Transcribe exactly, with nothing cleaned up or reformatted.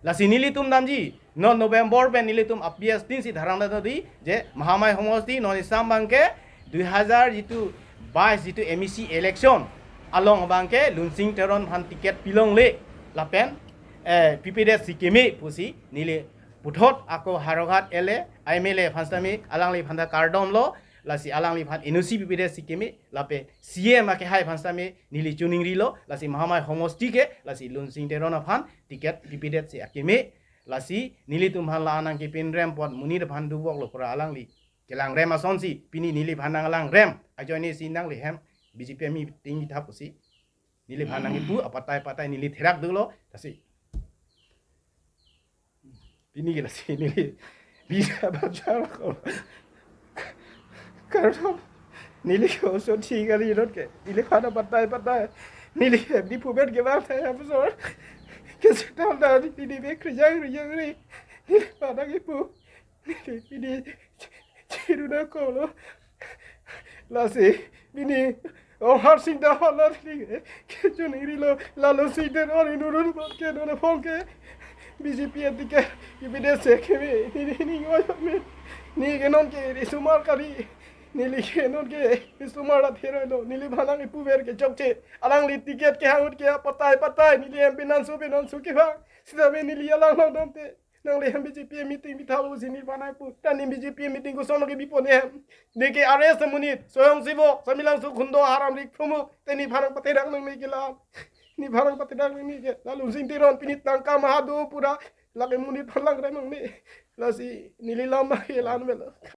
Lasi nelitum damji, non November pen nelitum apias tin si dharang dadi je Mahamai homosti non isam abangke dui hajar jitu bais jitu M A C election along abangke Lunsing Teron aphan ticket pilongle lapen eh, pipedet si keme pusi neli puthot ako Howraghat L A, M L A aphan sitame alangliphan ta kardomlo, lasi alangliphan N O C pipedet si keme, lapen C M akehai aphan sitame neli choningrilo, lasi Mahamai homosti ke, lasi Lunsing Teron aphan ticket pipedet si akeme, lasi nelitum aphan la nangkepinrem apot monit aphan dovoklo pura alangli kelangrem asonsi, pini neliphan nanglangrem, ajoine si nangli hem B J P meeting thap pusi. Neliphan nangkipu apatai patai neli therak dolo, lasi. Pini ke lasi neli bisa baca ko. Karena neli ke oso thi kali rot ke. Neliphan apatai patai. Neli ke di puber ke bang saya besor. Ke setan dari pini be kerja kerja ni. Neliphan nangkipu. Neli pini chiruna kolo. Lasi pini Ronghang Sing ta hala ni ke choningrilo, la Lunsing Teron inurun ke non aphong ke B J P ticket pipedet si keme, ni ni ni ngoyo me. Ni ke non ke risomar kali. Neli ke non ke risomar la thero lo. Neliphan nangkipuver ke chokche. Alangli ticket kehang ahut ke apatai patai. Neli M P nangso pe nangso kevang. Sitame neli alang long damte. Nangli hem B J P meeting bithalo si neliphan nangpu. Ta ne B J P meeting koson ke bipon hem. Ne ke arrest amonit. Soyong Sibok, Samelangso Khundo, Haramrik Phromok. Te nephan nangpatherak nangne ke la. Nephan nangpatherak nangne ke. La Lunsing Teron pini tangka maha do pura. Lake monit aphan langrem nangne. Lasi neli lam ke la-an avelo.